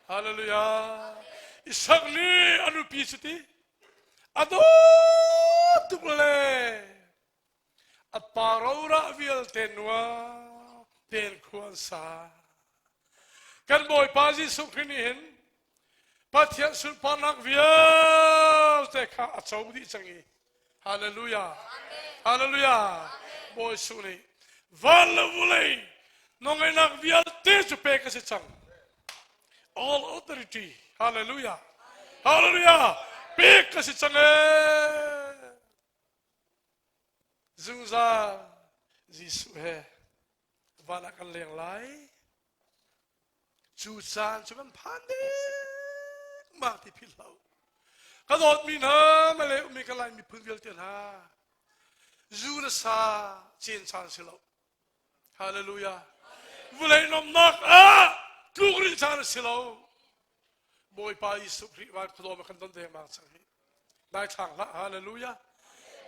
Hallelujah. Isak nih a nupi cu ti a dawt tuk le a pa rorah vialte nua ten khua an sa. Kan Bawipa Jesuh Khrih nih hin Pathian sunparnak vialte kha a co dih cang i Hallelujah. Hallelujah. Bawi Jesuh nih van le vulei nawlngeihnak vialte cu pek a si cang. All authority. Hallelujah. Hallelujah. Pek a si cang ee. Zungzal Jesuh he van ah kan leng lai. Cu caan cu kan phan dengmang ti philh hlah u. Ka dawtmi hna, Malay ummi ka Lai miphun vialte hna, zu le sa cin caan si lo. Hallelujah. Vulei nomnak ah tluk rih caan a si lo. Bawipa Jesuh Khrih van khuadawm a kan don dengmang cang hi. Daithlang hlah. Hallelujah.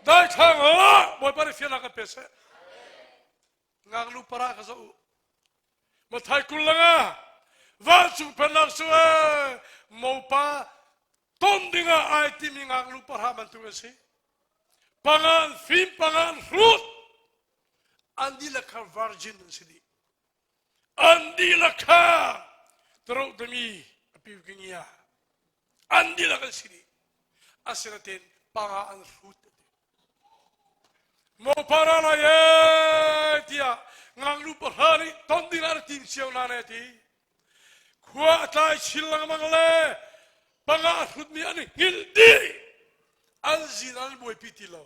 Daithlang hlah. Bawipa nih fiannak kan pe seh. Ngaknu para ka zoh u. Mathai 20 langa vancung pennak cu ee mopa ton dingah ai timi ngaknu para bantuk an si. Panga an fim, panga an hrut. An dihlak kha virgin an si dih. An dihlak kha taro dami a piu An dihlak an si dih. Asinain panga an hrut. Maw para lai ee tiah ngaknu pahra nih ton ding ah tim cio na ne ti. Khua a tlai chin lengmang le panga a hrutmi an i hngilh dih. An zin an buaipi ti lo.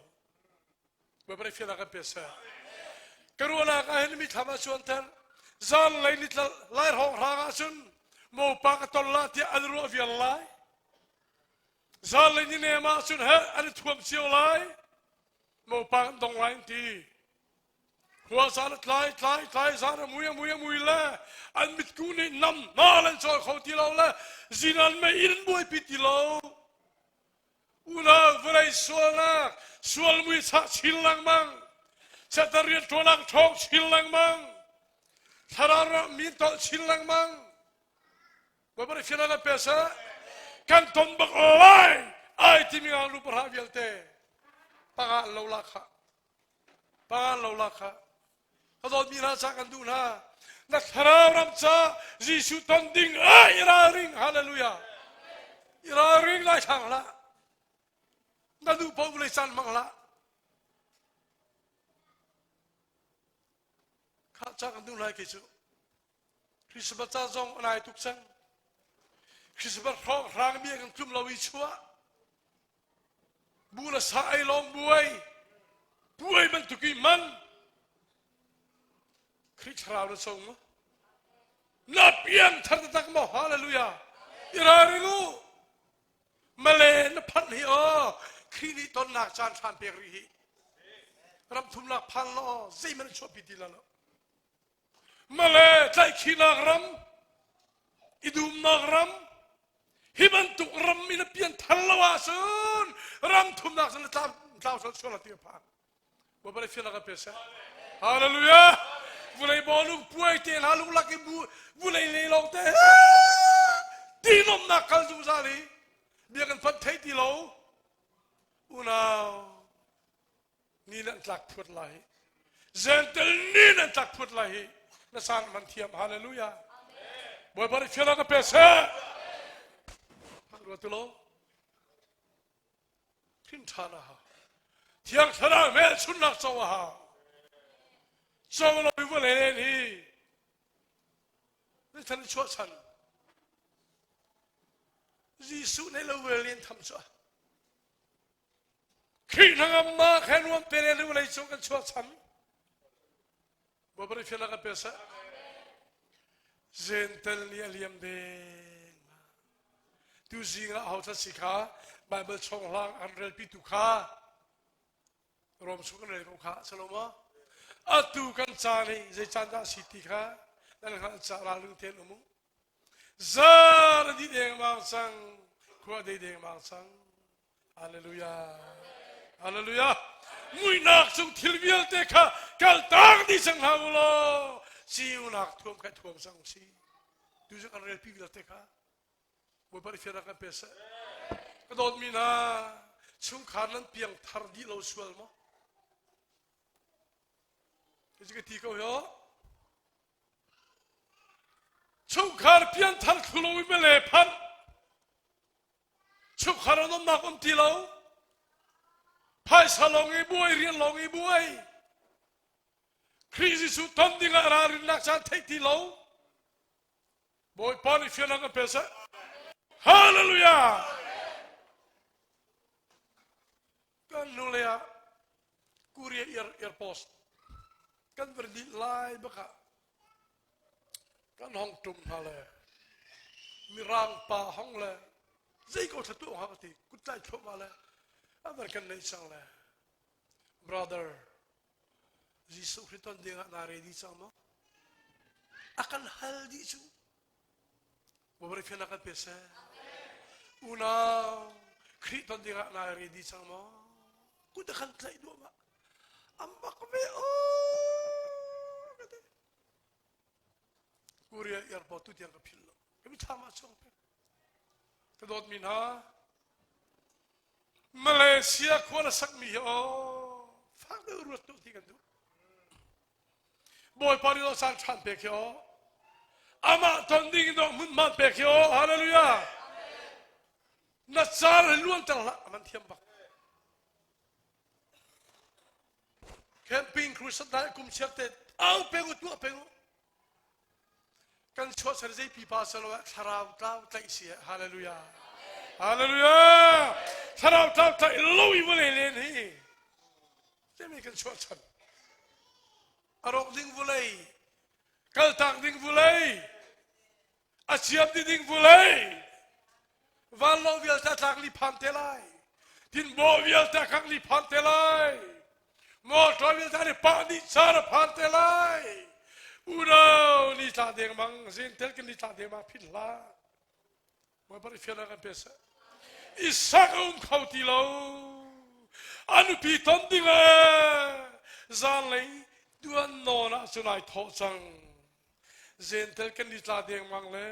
Bawipa nih fiannak kan pe seh. Ka ruahnak ah hin mithlam ah cuanter. Zanlei ni lai hrawng hrang ah cun mopa ka ton la tiah an ruah vial lai. Zanlei ni nem ah cun he an i thuam cio lai. Mopa kan dong lai an ti. Khua zan a tlai tlai tlai zan a mui a mui a mui le an mitku nih nam hna an cawl kho ti lo le zinan mei in an buaipi ti lo. Unau vawlei sualnak sual mui chah chin lengmang. Satan rianṭuanak ṭhawng chin lengmang. Thlarau ram min tolh chin lengmang. Bawipa nih fiannak kan pe seh. Kan ton bak lai ai timi ngaknu pahra vialte panga an lo la kha. Panga an lo la kha. Ka dawtmi hna ca kan duh hna. Na thlarau ram ca Jesuh ton ding ah i ralring. Hallelujah. I ralring lai thlang hlah. Na duh paoh vawlei caan hmang hlah. Kha ca kan duh lai kei cu. Christmas ca zong a nai tuk cang. Christmas hrawng hrang bia kan tlum lo i chuah. Bu le sa ei lawng buai. Buai bantuk i man. Khrih thlarau na sung maw? Na piang thar taktak maw? Hallelujah. I ralring u. Male na phanh hi aw Khrih nih tonnak caan hram pek rih hi. Ram thumnak phan law zeihmanh chuahpi ti la lo. Male tlaihkhihnak ram, i dumnak ram, hi bantuk ram in a pian thar lo ahcun ram thumnak cun na tlau sual sual ti a phang. Bawipa nih fiannak kan pe seh. Hallelujah! Vulei bawlung puai te hna lunglak i bu vulei le lawng te ti nomnak kal zungzal i bia kan fat thei ti lo. Unau ni nan tlak phut lai. Zentel ni nan tlak phut lai hi na sang man thiam. Hallelujah. Bawipa nih fiannak kan pe seh. Ruat tu lo. Hrin ṭhan a hau. Thiang Thlarau hmelchunhnak co a hau. Co lo i vawlei len hi chan chuah chan. Jesuh nih lo vel len tham cu. Khrih hnangamnak he nuam te le vawlei cung kan chuah chan. Bawipa nih fiannak kan pe seh. Zentel nih a liam deng. Tu zing ah ho si kha Bible chung hlang an relpi tu kha Rom chung kan rel ko kha salo maw? Atu kan caan hi zei caan dah si ti kha nan hngalh ca ralring tein um u. Zar a dih dengmang cang, khua dei dengmang cang. Hallelujah. Hallelujah. Muihnak chung thil vialte kha kaltak dih cang hna u law ceunak thuam kha thuam cang u si. Tu cu kan relpi vialte kha Bawipa nih fiannak kan pe seh. Ka dawtmi hna, chungkhar nan piang thar dih lo sual maw? Hi ka ti ko hi Chungkhar pian thar thlu lo i mele phanh. Chungkhar an umnak um ti lo. Phaisa lawng i buai, rian lawng i buai. Khrih Jesuh ton dingah ralrinnak caan theih ti lo. Bawipa nih fiannak kan pe seh. Hallelujah! Kan nu le ah Korea Air Airpost kan van dih lai bak ah kan hong tum hna le mirang pa hong le zei ko thla tu ha ka ti kut tlai thluahmah le a van kan nei cang le brother Jesuh Khrih ton ding ah naa ready cang maw a kan hal dih cu Bawipa fiannak kan pe seh unau Khrih ton ding ah naa ready cang maw kut a kan tlaih duahmah an bak ve o ka ti Korea airport tu tiang ka philh lo ka mithlam ah chuang peng ka dawtmi hna Malaysia khua na sakmi hi aw fak deuh ruat tuh ti kan duh Bawipa nih dawh caan ṭhan pek hi aw amah ton ding in dawh hmunhma pek hi aw hallelujah na caan hi luanter hlah aman thiam bak camping crusade dai kum chiar te au peng u tuah peng u kan chuahchan zei pipa salo ah thlarau tlau tlaih si hallelujah hallelujah thlarau tlau tlaih lo i vawlei len hi timi kan chuahchan a rawk ding vawlei kaltak ding vawlei a ciam di ding vawlei vanlawng vialte a tlak li phan te lai tinbaw vialte a kangh li phan te lai motor vialte an i pah dih caan a phan te lai unau ni tla dengmang zin tel kan ni tla dengmang phit hlah Bawipa nih fiannak kan pe seh Isak a um kho ti lo a nupi ton ding le zanlei tuan nawn ah cun ai thawh cang Zentel kan ni tla dengmang le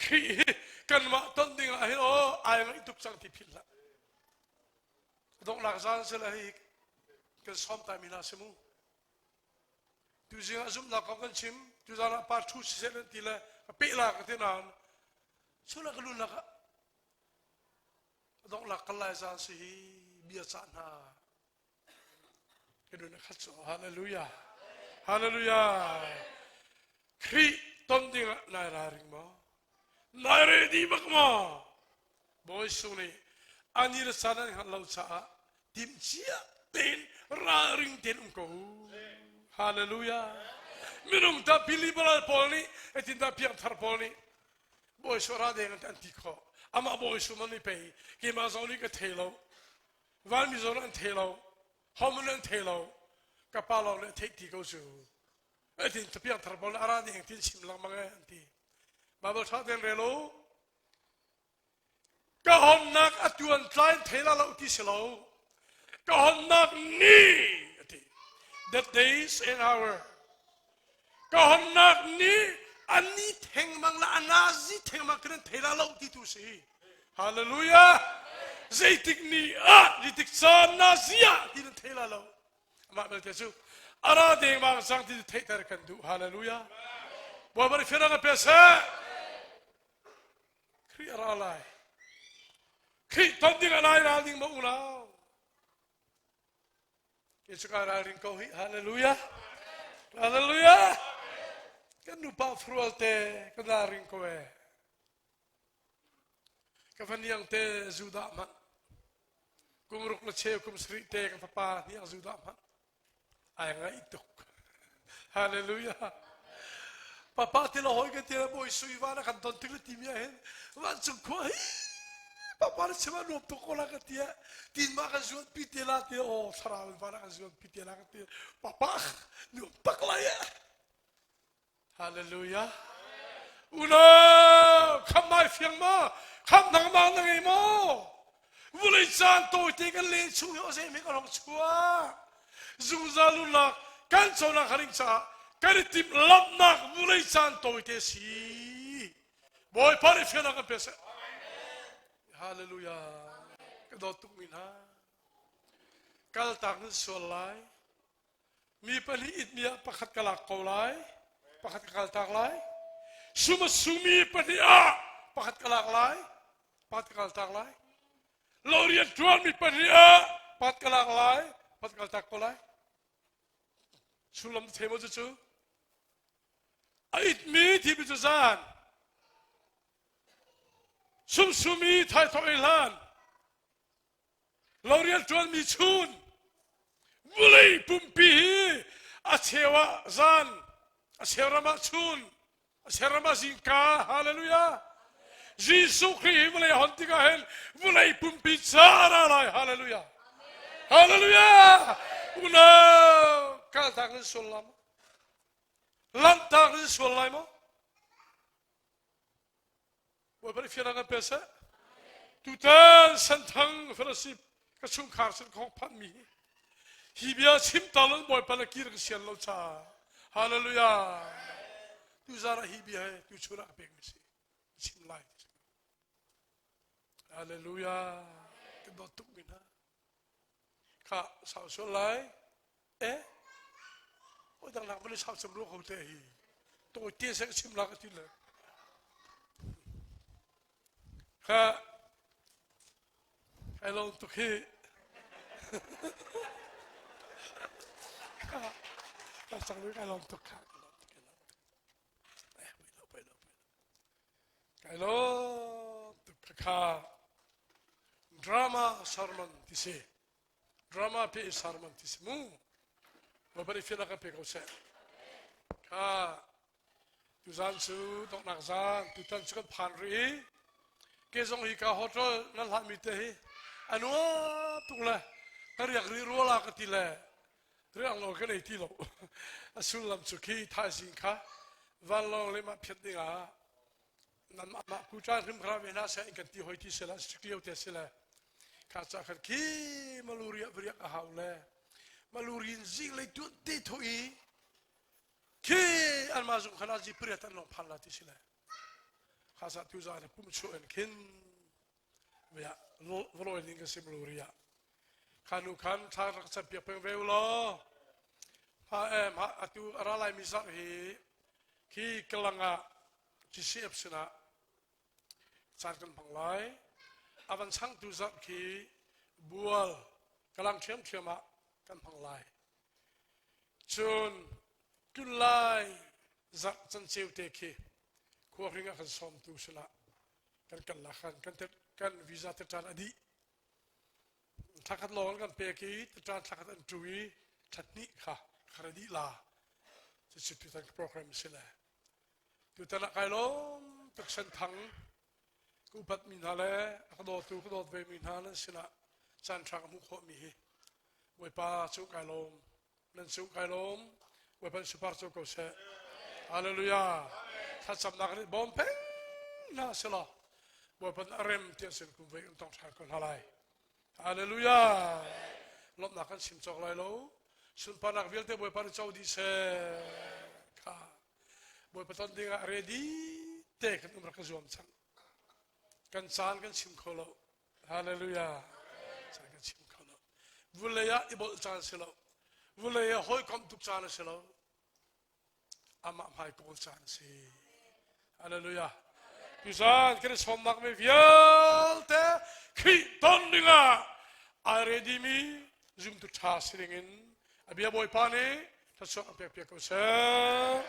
Khrih hi kanmah ton ding ah hin aw ai ngaih tuk cang ti philh hlah. Donghnak zan sila hi kan sawm ta mi hna si mu. Tu zing ah zumhnak kong kan chim, tu zan ah pa thu siseh nan ti le ka peh la ka ti nain chula ka lun lakah donglak kal lai zan si hi bia cah hna. Ka nun a khat cu hallelujah. Hallelujah. Khrih ton ding ah nai ralring maw? Nai ready bak maw? Bawi Sung nih ani le caan an hngalh lo caah timhcia tein ralring tein um ko. Hallelujah. Minung ta believer pawl nih etin dah piangthar pawl nih Bawi Sung ra deng an ti khawh. Amah Bawi Sung man nih pei keimah zong nih ka thei lo. Vanmi zong an thei lo. Homun an thei lo. Ka pa lawng nih a theih ti ko cu. Etin piangthar pawl nih ara deng tin chim lengmang e an ti. Bible tha tein rel u. Ka honnak a tuan tlai thei la lo ti si lo. Ka honnak ni a ti. The days and hour. Ka honnak ni an ni thengmang la anazi thengmang kan thei la lo ti tu si. Hallelujah. Zeitik ni ah zeitik caan na zia ti nan thei la lo. Amah belte cu ara dengmang cang ti theihter kan duh. Hallelujah. Bawipa nih fianang a pe seh. Khrih a ra lai. Khrih ton ding a lai ral ding ma unau. Ke cu ka ralring ko hi. Hallelujah. Hallelujah. Kan nupa frual te kan ralring ko e. Ka faniang te Judah hmanh. Kum ruk le cheu kum sarih te ka fapa hniang Judah hmanh. Ai ngaih tuk. Hallelujah. Papa ti lo hoi kan ti bawi sui van a kan ton tik le timi ah hin vancung khua hi papa na chim ah nuam tuk ko la ka ti tin ma kan zuan pi te la ti o thlarau in van a kan zuan pi te la ka ti papa nuam tak lai eh Hallelujah. Unau, kham nai fiang ma? Kham nang ma na ngei maw? Vulei caan tawite kan len chung hi ose mi kan hong chuak. Zungzal nunnak kan conak haring caah kan i timh lamhnak vulei caan tawite si. Bawipa nih fiannak kan pe seh. Hallelujah. Ka dawt tuk mi hna. Kaltak nan sual lai. Mi pahnih itmi ah pakhat ka lak ko lai, pakhat ka kaltak lai. Sum a sumi pahnih ah pakhat ka lak lai, pakhat ka kaltak lai. Lo rian ṭuanmi pahnih ah pakhat ka lak lai, pakhat ka kaltak ko lai. Sullam thei maw cucu? A itmi thimi cu zan. Sumsumi thaithawh ei hlan. Lo rianṭuanmi chun vulei pumpi hi a cheu ah zan, a cheu ram ah chun, a cheu ram ah zingka. Hallelujah. Jesuh Khrih hi vulei a hon tikah hin vulei pumpi ca a ra lai. Hallelujah. Hallelujah. Unau kaltak nan sual la maw? Lanhtak nan sual lai maw? Bawipa nih fiannak kan pe seh. Tutan Senthang Fellowship ka chungkhar sin khong phanmi hi hi bia chim ta lo Bawipa na kir ka sian lo cha. Hallelujah. Tu zan ah hi bia he tu chun ah ka pek mi si. Chim lai. Hallelujah. Ka dawt tuk mi hna. Kha sau sual lai. Eh? Oi dang nak vale sau cham ru ko te hi. Toi te se chim la ka ti le. Kha kai lo tuk hi. Kha ka sang lu kai lo tuk kha. Eh, poi lo poi lo poi lo. Kai lo tuk kha kha. Drama sermon ti si. Drama pe sermon ti si mu. Bawipa nih fiannak kan pe ko seh. Kha tuzan cu donghnak zan tutan cu kan phan rih i ke zong hi ka hotel nan hlahmi te hi a nuam tuk le ka riak rih rua la ka ti le riak lo ka nei ti lo a sullam cu khi thaizing kha vanlawng le mah phiat ding ah mah kuṭan hrim khara ve hna seh in kan ti hoi ti sila studio te sila kha ca khan khi maluria vriak a hau le malurin zing lei tuan te tho i khi an ma zung khana ji priat an long phan la ti sila kha sa tu za ne pum chu en khin via voloi ning ka sim luria khanu khan thla rak chan piak peng ve law. Ha em ha atu a ra laimi zarh hi khi Klang ah GCF sinah caan kan hmang lai. A van changtu zarh khi Bual Kalang ṭhiamṭhiam ah kan hmang lai. Cun tlun lai zarh canceu te khi khuahring ah kan sawmtu sinah kan kal la khan kan kan visa teṭan a dih. Thlakhat lawng an kan pek i teṭan thlakhat an ṭu i thla hnih kha khar a dih la. Cucu tutan program a si le. Tutan ah kai lawm tuk senthang ka upatmi hna le a ka dawtu ka dawt vemi hna nan sinah caan ṭha ka hmuh khawhmi hi Bawipa cu kai lawm nan cu kai lawm Bawipa supar cu ko seh Hallelujah thlacamnak nih bawm peng hna selaw Bawipa a rem tiah sin kum voi kan tong ṭhan ko hna lai Hallelujah lawmhnak kan chim cawk lai lo sunparnak vialte Bawipa nih co dih seh kha Bawipa ton ding ah ready te kan um rak ka zuam cang kan caan kan chim kho lo hallelujah caan kan chim kho lo vulei ah i bolh caan si lo vulei ah hawikomh tuk caan a si lo amah hmai kawl caan a si hallelujah tuzan kan i sawmnak mi vialte Khrih ton dingah ai ready mi zumtu ṭha si dingin a bia Bawipa nih thluachuah an pek piak ko seh.